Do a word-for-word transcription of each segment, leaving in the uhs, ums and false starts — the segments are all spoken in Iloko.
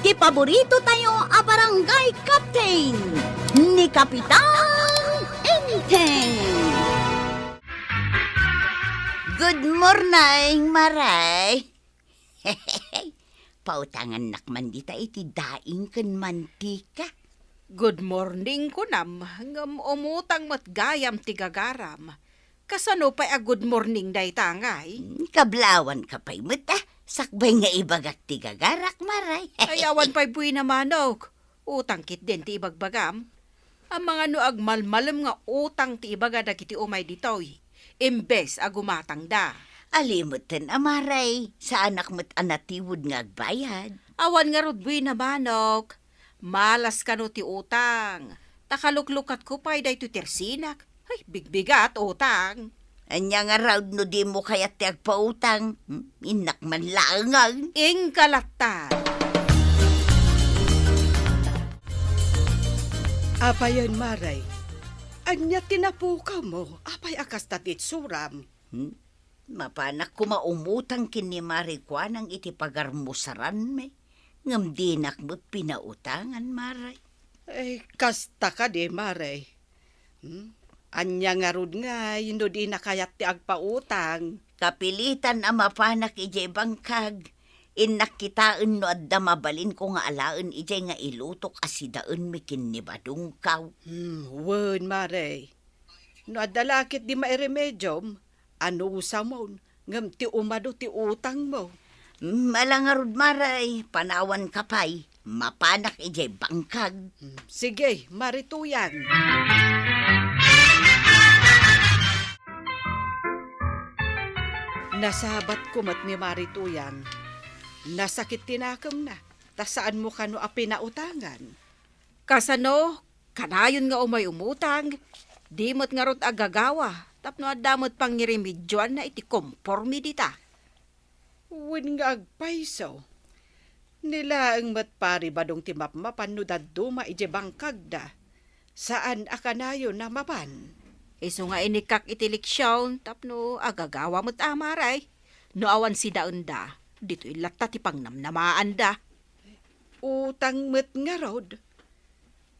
ti paborito tayo a barangay captain, ni Kapitan Enteng. Good morning, Maray. Pautangannak man dita iti daing ken mantika. Good morning, kunam, ngem umutang met gayam ti gagaram. Kasano pay a good morning dayta ngay? Hmm, kablawan ka pay met, ah. Sakbay nga ibagak ti gagarak, Maray. Ay, awan pay buina, manok. Utang ketdin ti ibagbagam. Amangan no agmalmalem nga utang ti ibaga dagiti umay ditoy, imbes a gumatangda. Alimeten a, Maray, saanak met a natiwed nga agbayad. Awan ngarud buina, manok. Malas kano ti utang. Ta kaluklukatko pay daytoy ti resinak. Ay, bigbigat, utang. Ania ngarud no dimo kayat ti agpautang? Hmm, innak man laengen. Inka latta. Apayen, Maray. Ania ti napukawmo? Apay a kasta ti itsuram? Hmm? Mapanak koma umutang ken ni Maray Kuanang iti pagarmusaranmi, ngem dinak met pinautangan, Maray. Ay, kasta kadi, Maray. Hmm? Ania ngarud ngay no dina kayat ti agpautang? Kapilitan a mapanak idiay bangkag. Innak kitaen no adda mabalinko nga alaen idiay nga ilutok a sidaenmi ken ni Badongkaw. Hmm, wen, Maray. No adda la ket di mairemediom, anusamon, ngem ti umadu ti utangmo. Mm, ala ngarud, Maray, panawanka pay, mapanak idiay bangkag. Mm, sige, Maray Tuyang. Nasabatko met ni Maray Tuyang. Nasakit ti nakemna, ta saanmo kano a pinautangan. Kasano? Kanayon nga umay umutang, di met ngarud agagawa tapno adda met pangiremedioanna iti komporme dita. Wen nga agpayso. Ni laeng met Pari Badong ti mapmapan no dadduma idiay bangkagda. Saan a kanayon a mapan. Isu nga inikkak iti leksion tapno agagawa met a, Maray. No awan sidaenda, ditoy latta ti pangnamnamaanda. Utang met ngarud.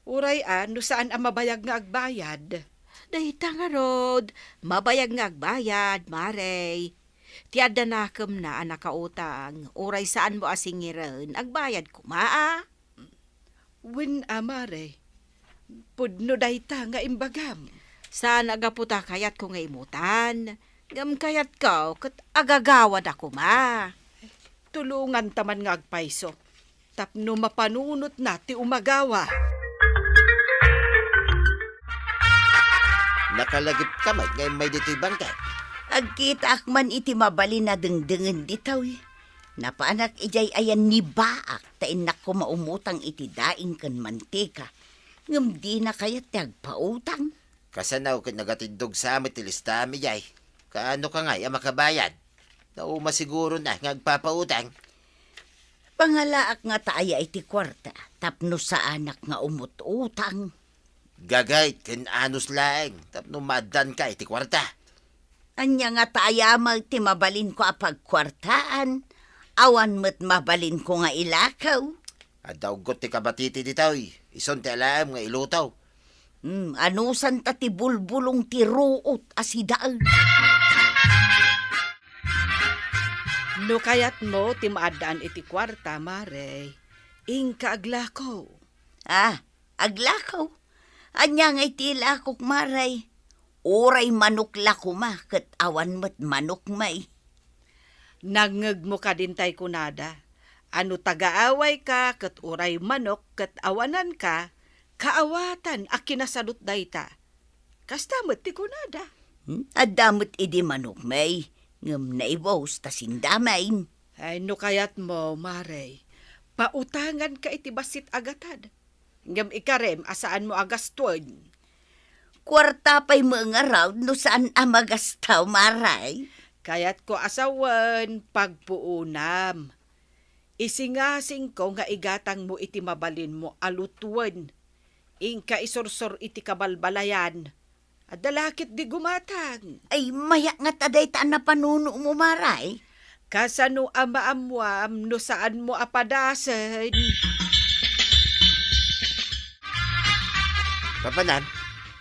Uray a, no saan a mabayag nga agbayad. Dayta ngarud, mabayag nga agbayad, Maray. Ti adda nakemna a nakautang, uray saanmo a singiren, agbayad koma a. Wen a, Maray. Pudno dayta nga imbagam. Saan a gapu ta kayatko nga imutan, ngem kayatko ket agagawada koma. Tulonganta man nga agpayso tapno mapanunotna ti umagawa. Nakalagipka met nga immay ditoy bangkag. Agkitaak man iti mabalin a dengdengen ditoy. Napanak idiay ayan ni Baak ta innak koma umutang iti daing ken mantika. Ngem dina kayat ti agpautang. Kasano ket nagatindog sa met ti listami jay? Kaano ka ngay a makabayad? Nauma siguron a nga agpapautang. Pangalaak nga taaya iti kuarta tapno saanak nga umut-utang. Gagayt ken anus laeng tapno maaddanka iti kuarta. Ania nga taaya met ti mabalinko a pagkuartaan? Awan met mabalinko nga ilakaw. Adda uggot ti kabatiti ditoy, isun ti alaem nga iluto. Hmm, anusanta ti bulbulong ti ruot a sidaen. No kayatmo ti maaddaan iti kuarta, Mare, inka aglako. Ah, aglako? Ania ngay ti ilakok, Mare? Uray manok la koma ket awan met manok may. Nangngegmo kadin tay kunada a no tagaawayka ket uray manok ket awananka, kaawatan a kinasadut dayta. Kasta met ti kunada. Hmm? Adda met idi manok may, ngem naibus ta sindamay. Ay, no kayatmo, Mare, pautanganka iti bassit a gatad. Ngem ikarem a saanmo a gastoen. Kuarta pay met ngarud no saan a magasto, Mare. Kayatko a sawen, pagpuonam. Isingasingko nga igatangmo iti mabalinmo a lutoen. Inka isursor iti kabalbalayan. Adda la ket di gumatang. Ay, mayak nga ta dayta a napanunomo, Mare. Kasano a maammuam no saanmo a padasen? Papanan,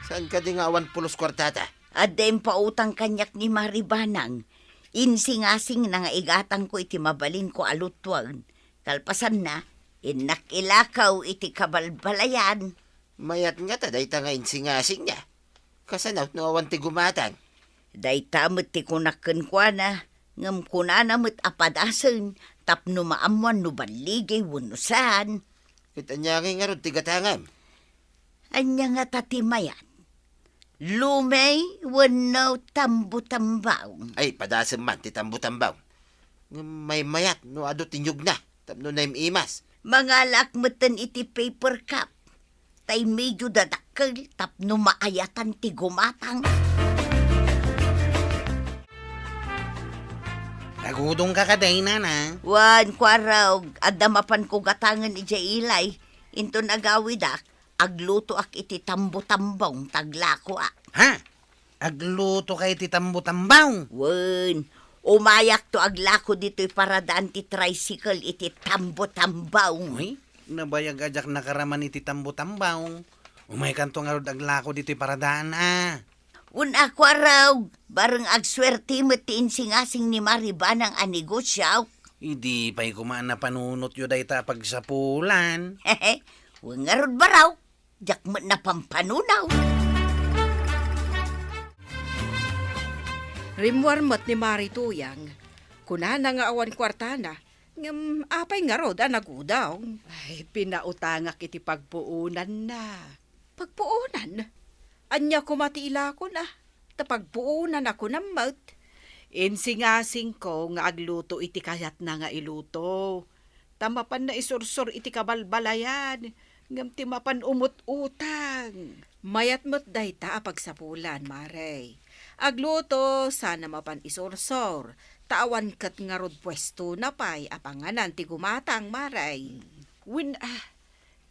saan kadi nga awan pulos kuartata? Adda impautang kaniak ni Mari Banang. Insingasingna nga igatangko iti mabalinko a lutuaen. Kalpasanna, innak ilakaw iti kabalbalayan. Mayat ngata dayta nga insingasingna. Kasano no awan ti gumatang? Dayta met ti kunak kenkuana, ngem kunana met a padasen tapno maammuan no balligi wenno saan. Ket ania ngay ngarud ti gatangam? Ania ngata ti mayat? Lumey wenno tambutambaw? Ay, padasem man ti tambutambaw. Ngem maymayat no adu ti niugna tapno naim-imas. Mangalaak metten iti paper cup, tay medio dadakkel tapno maayatan ti gumatang. Nagudongka kadi, nana? Wen, Kuarog, adda mapanko gatangen idiay ilay. Inton agawidak, aglutoak iti tambutambaw ta aglakoak. Ha? Aglutoka iti tambutambaw? Wen, umayakto aglako ditoy paradaan ti tricycle iti tambutambaw. Uy, nabayag a diak nakaraman iti tambutambaw. Umaykanto ngarud aglako ditoy paradaan, a. Wen a, Kuarog, bareng agsuerte met ti insingasing ni Mari Banang a negosio. Idi pay koma a napanunotyo dayta a pagsapulan. Wen ngarud, Barok, diak met napampanunot. Rimmuar met ni Mari Tuyang. Kunana nga awan kuartana, ngem apay ngarud a nagudong? Ay, pinautangak iti pagpuonanna. Pagpuonan? Ania koma ti ilakona? Ta pagpuonan a kunam met. Insingasingko nga agluto iti kayatna nga iluto. Ta mapan naisursor iti kabalbalayan, ngem ti mapan umut-utang. Mayat met dayta a pagsapulan, Mare. Agluto, saan a mapan isursor, ta awan ket ngarud puestona pay a panganan ti gumatang, Mare. Wen, ah,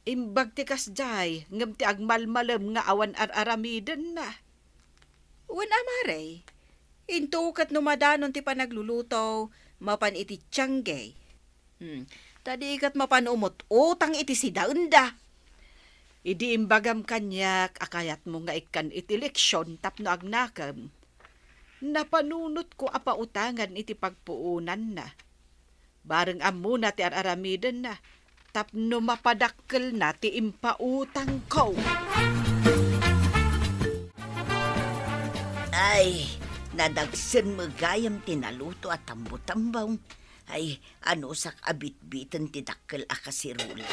imbag ti kasdiay, ngem ti agmalmalem nga awan ar-aramidenna. Wen a, Mare, into ket no madanon ti panagluluto, mapan iti tiangge. Hmm, ta di ket mapan umut-utang iti sidaenda. Idi imbagam kaniak a kayatmo nga ikkan iti leksion tapno agnakem, napanunotko a pautangan iti pagpuonanna. Bareng ammona ti ar-aramidenna tapno mapadakkelna ti impautangko. Ay, nadagsen met gayam ti naluto a tambutambaw. Ay, anusak a bitbiten ti dakkel a kasirula.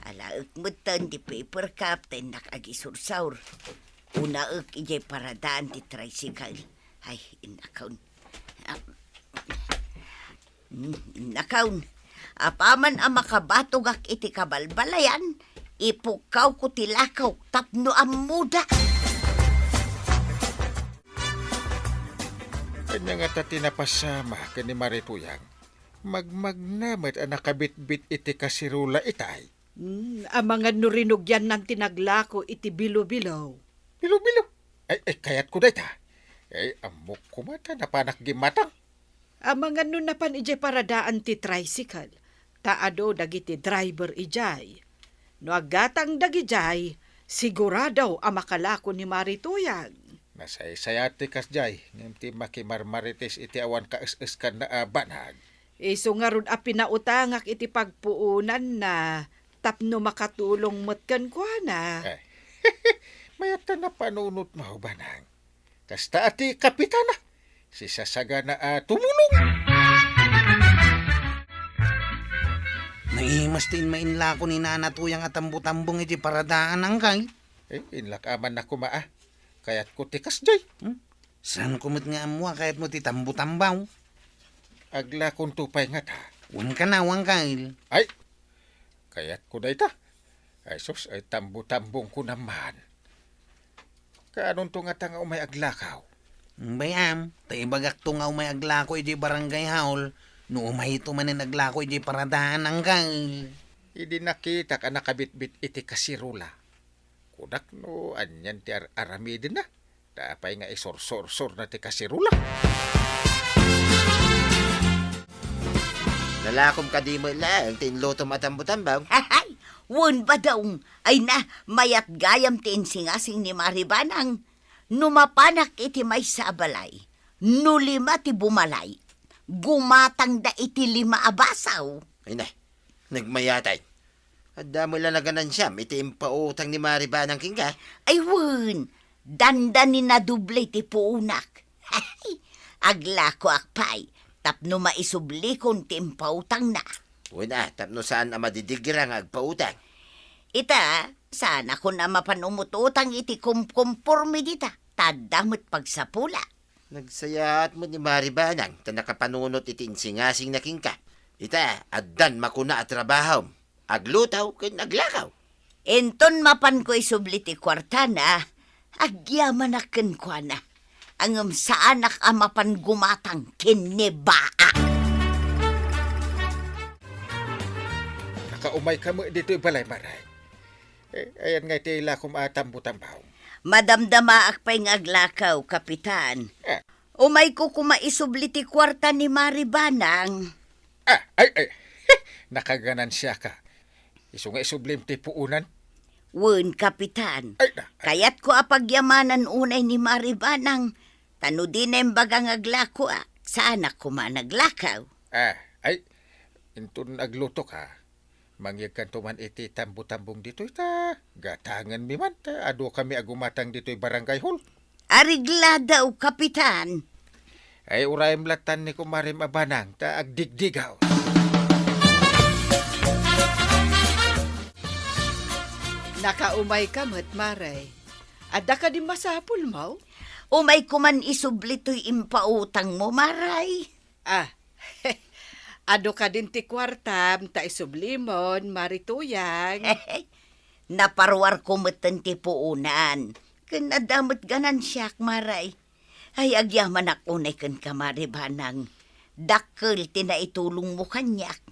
Alaek metten ti paper cup ta innak agisursor. Unaek idiay paradaan ti tricycle. Ay, innakon. Ah, mm, innakon. Apaman a makabatogak iti kabalbalayan, ipukkawko ti lakaw tapno ammoda. Ania ngata ti napasama ken ni Mari Tuyang? Magmagna met a nakabitbit iti kasirula itay. Hmm, amangan no rinugiannan ti naglako iti bilo-bilo. Bilo-bilo? Ay, ay, kayatko dayta. Ay, ammok koma ta napanak gimmatang. Amangan no napan idiay paradaan ti tricycle, ta adu dagiti driver idiay. No aggatang dagidiay, sigurado a makalako ni Mari Tuyang. Nasaysayat ti kasdiay, ngem ti makimarmarites iti awan kaes-eskanna a banag. Isu ngarud a pinautangak iti pagpuonanna tapno makatulong met kenkuana. Ay, mayat ta napanunotmo, Banang. Kasta a ti kapitana, sisasagana a tumulong. Naimas ti immainlako ni Nana Tuyang a tambutambong iti paradaan, angkel. Eh, inlak aman na koma, a. Kayatko ti kasdiay. Hmm? Saanko met nga ammo a kayatmo ti tambutambaw? Aglakonto pay ngata. Wen kana, angkel. Ay, kayatko dayta. Ay sus, ay tambutambongko naman. Kaanonto ngata nga umay aglakaw? Bay-am, ta ibagakto nga umay aglako idiay barangay hall, no umayto manen aglako idiay paradaan, angkel. Idi nakitak a nakabitbit iti kasirula, kunak no anian ti ar-aramidenna. Ta apay nga isursursurna ti kasirula? Lakom kadi met laeng ti inlutom a tambutambaw. Ay, wen, Badong. Ay na, mayat gayam ti insingasing ni Mari Banang. No mapanak iti maysa a balay, no lima ti bumalay, gumatangda iti lima a basaw. Ay na, nagmayatay. Adda met la naganansiam iti impautang ni Mari Banang kenka? Ay wen, dandani nadoble ti puonak. Aglakoak pay tapno maisublikon ti impautangna. Wen a, tapno saan a madidigra nga agpautang. Ita, saanakon a mapan umut-utang iti kumkomporme dita, ta adda met pagsapula. Nagsayaat met ni Mari Banang ta nakapanunot iti insingasingna kenka. Ita, addan makuna a trabahom. Agluto ken aglakaw. Inton mapanko isubli ti kuartana, agyamanak kenkuana. Ngem saanak a mapan gumatang ken ni Baa. Nakaumayka met ditoy balay, Maray. Eh, ayan nga iti lakom a tambutambaw. Madamdamaak pay nga aglakaw, Kapitan. Eh. Umayko koma isubli ti kuarta ni Mari Banang. Ah, ay, ay. Nakaganansiaka. Isu nga isublim ti puonan? Wen, Kapitan. Ay, na, ay. Kayatko a pagyamanan unay ni Mari Banang, ta no dina imbaga nga aglakoak, saanak koma naglakaw. Ah, ay, inton aglutoka, mangyegkanto man iti tambutambong ditoy ta gatangenmi man ta adu kami a gumatang ditoy barangay hall. Arigladaw, Kapitan. Ay, urayem lattan ni kumarem a Banang ta agdigdigaw. Nakaumayka met, Maray. Adda kadi masapulmo? Umayko man isubli toy impautangmo, Maray. Ah, adu kadin ti kuartam ta isublimon, Mari Tuyang. Naparuarko metten ti puonan. Ken adda met ganansiak, Maray. Ay, agyamanak unay kenka, Mari Banang. Dakkel ti naitulongmo kaniak.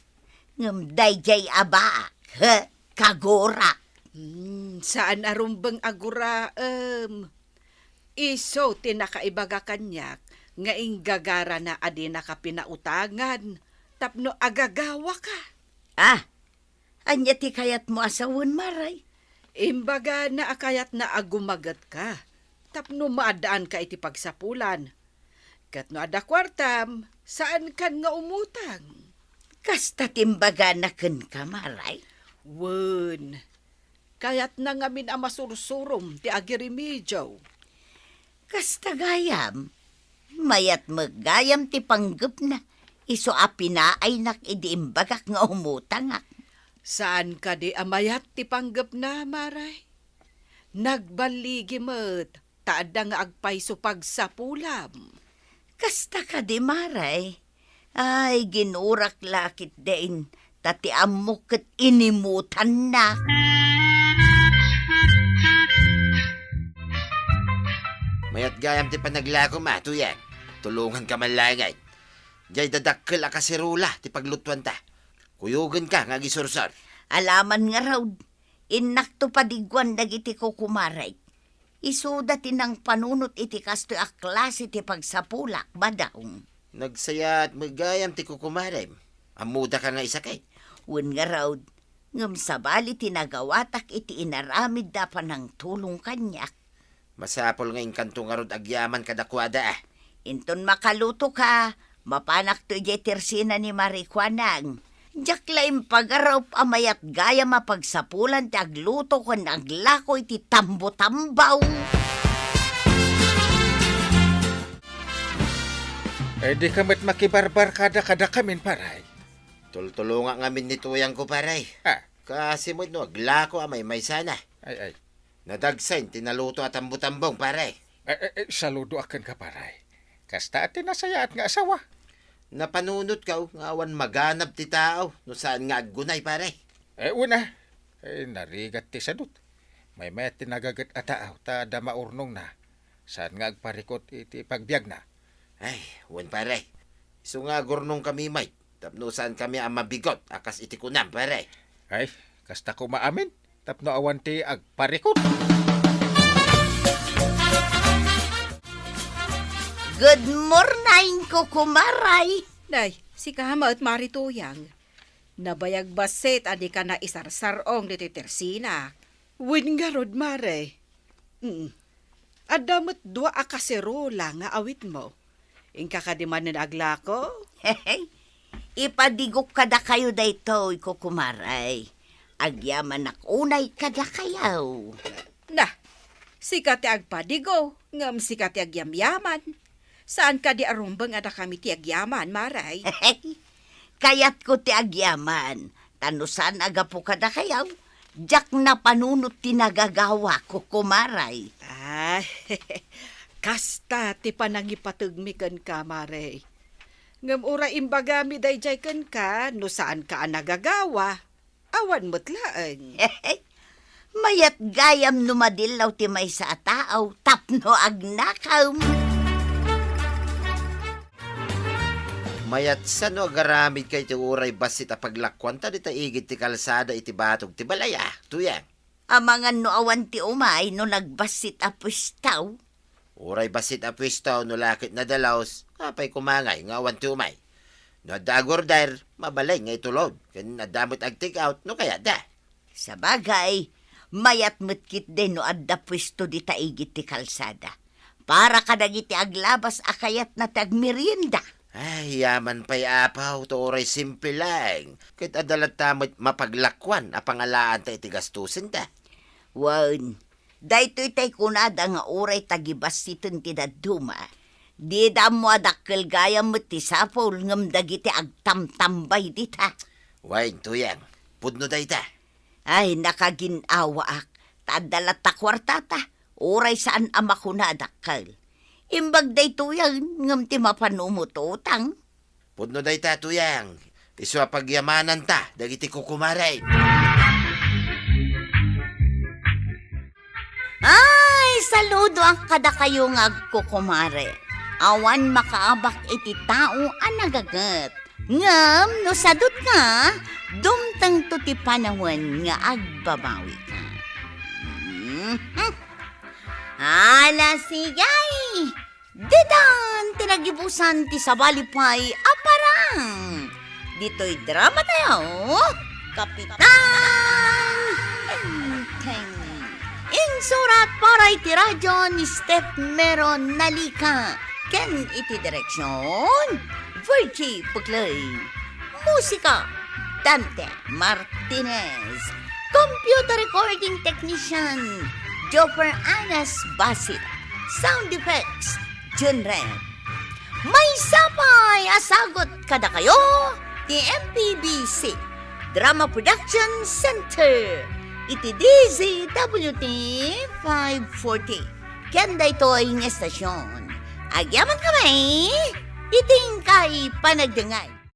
Ngem daydiay a baak, he, kagurak. Hmm, saan a rumbeng a guraem. Isu ti nakaibaga kaniak nga inggagarana a dinaka pinautangan tapno agagawaka. Ah, ania ti kayatmo a sawen, Maray? Imbagana a kayatna a gumagetka tapno maaddaanka iti pagsapulan. Ket no adda kuartam, saankan nga umutang. Kasta ti imbagana kenka, Maray? Wen, kayatna ngamin a masursurom ti agiremedio. Kasta gayam, mayat met gayam ti panggepna, isu a pinaaynak idi imbagak nga umutangak. Saan kadi a mayat ti panggepna, Maray? Nagballigi met ta adda nga agpayso pagsapulam. Kasta kadi, Maray? Ay, ginurak la ketdin, ta ti ammok ket inimutanna. Mayat gayam ti panaglakom, a, Tuyang. Tulonganka man laengen. Diay dadakkel a kaserola ti paglutuanta. Kuyogenka nga agisursor. Alaman ngarud, innakto padigguan dagiti kukumarek. Isuda ti nangpanunot iti kastoy a klase ti pagsapulak, Badong. Nagsayaat met gayam ti kukumarem. Ammodaka nga isakit. Wen ngarud, ngem sabali ti nagawatak iti inaramidda a panangtulong kaniak. Masapul nga inkanto ngarud agyaman kadakuada, a. Inton makalutoka, mapanakto idiay tersina ni Mari Kuanang. Diak la impagarup a mayat gayam a pagsapulan ti agluto ken aglako iti tambo-tambaw. Eh, dika met makibarbarkada kadakamin, paray. Tultulongak ngamin ni tuyangko, paray. Ah. Kaasi met no aglako a maymaysana. Ay, ay. Nadagsen ti naluto a tambo-tambong, pare. Eh, eh, eh, saludoak kenka, pare. Kasta ti nasayaat nga asawa. Napanunotkaw nga awan maganab ti tao no saan nga aggunay, pare. Eh, una, eh, narigat ti sadut. Maymayat ti nagaget a tao ta adda maurnongna. Saan nga agparikut iti pagbiagna. Ay, wen, pare. Isu nga agurnongkami met. Tapno saankami a mabigot a kas iti kunam, pare. Ay, kasta koma amin, tapno awan ti agparikut. Good morning, kukumaray. Nay, sika met, Mari Tuyang. Nabayag bassit a dika naisarsar-ong ditoy tersinak. Wen ngarud, Mare. Mm. Adda met dua a kaserola nga awitmo. Inka kadi manen aglako? Ipadigok kadakayo daytoy, kukumare. Agyamanak unay kadakayo. Na, sika ti agpadigo, ngem sika ti agyamyaman. Saan kadi a rumbeng a dakami ti agyaman, Mare? Kayatko ti agyaman, ta no saan a gapu kadakayo, diak napanunot ti nagagawa, kukumare. Ay, kasta ti panangipategmi kenka, Mare. Ngem uray imbagami daydiay kenka no saanka a nagagawa, awan met laeng. Mayat gayam no madillaw ti maysa a tao tapno agnakem. Mayat sa no agaramidka iti uray bassit a paglakuanta dita igid ti kalsada iti batog ti balay, a, Tuyang? Amangan no awan ti umay no nagbassit a puesto? Uray bassit a puesto no la ket nadalus, apay koma ngay nga awan ti umay? No adda agorder, mabalin nga itulod, ken adda met ag-take out no kayatda. Sabagay, mayat met ketdi no adda puesto dita igid ti kalsada. Para kadagiti aglabas a kayatna ti agmerienda. Ay, yaman pay, apaw, ta uray simple laeng. Ket adda latta met mapaglakuan a pangalaanta iti gastosenda. Wen, daytoy tay kunada nga uray tagibassiten ti dadduma. Dida ammo a dakkel gayam met ti sapul ngem dagiti agtamtambay dita. Wen, Tuyang, pudno dayta. Ay, nakagin-awaak, ta adda latta kuartata, uray saan a makuna a dakkel. Imbag daytoyen, ngem ti mapanumot utang. Pudno dayta, Tuyang. Isu a pagyamananta dagiti kukumare. Ay, saludoak kadakayo nga agkukumare. Awan makaabak iti tao a nagaget. Ngem no sadutnga, dumtengto ti panawen nga agbabawika. Mhm. Ala, sige! Ditan ti nagibusan ti sabali pay a parang. Ditoy drama tayo, Kapitan Enteng. Insurat para iti radyo ni Steph Mero Nalica ken iti direksyon, Virgie Puglay. Musika, Dante Martinez. Computer recording technician, Joffer Anas Basit. Sound effects, Jun Ren. Maysa pay a sagut kadakayo ti M P B C Drama Production Center iti D Z W T five forty. Ken daytoy nga estasyon, agyaman kami iti inkay panagdengngeg.